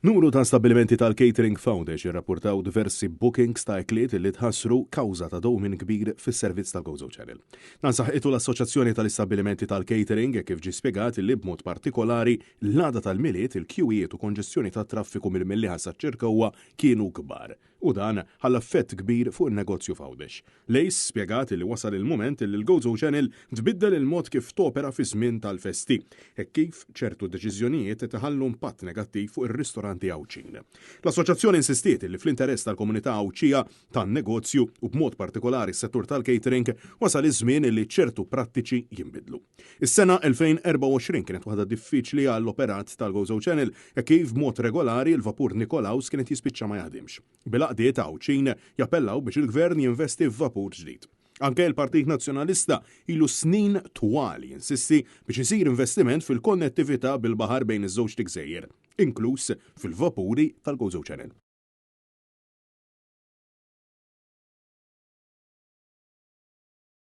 Numru ta' stabbilimenti tal-catering f'Għawdex irrappurtaw diversi bookings ta' ikliet li tħassru kawża ta' dewmien kbir fis-servizz tal-Gozo Channel. Dan saħqitu l-Assoċjazzjoni tal-Istabbilimenti tal-Catering hekk kif ġie spjegat li b'mod partikolari l-għada tal-Milied il-kjuwijiet u konġestjoni tat-traffiku mill-Mellieħa saċ-Ċirkewwa kienu kbar. U dan ħalla effett kbir fuq in-negozju f'Għawdex. L-ACE spjegat li wasal il-mument li l-Gozo Channel tbiddel il-mod kif topera fiż-żmien tal-festi, hekk kif ċertu deċiżjonijiet qed iħallu impatt negattiv fuq ir-ristoranti Għawdxin. L-assoċjazzjoni insistiet li fl-interess tal-komunità Għawdxija tan-negozju u b'mod partikolari s-settur tal-catering, wasal iż-żmien li ċertu prattiċi jinbidlu. Is-sena 2024 kienet waħda diffiċli għall-operat tal-Gozo Channel hekk kif b'mod regolari l-vapur Nikolaus kien qed jispiċċa ma jaħdimx. Bil-għaqdiet Għawdxin jappellaw biex il-Gvern jinvesti f'vapur ġdid. Anke l-Partit Nazzjonalista ilu snin twal jinsisti biex isir investiment fil-konnettività bil-baħar bejn iż-żewġt igżejjer, inkluż fil-vapuri tal-Gozo Channel.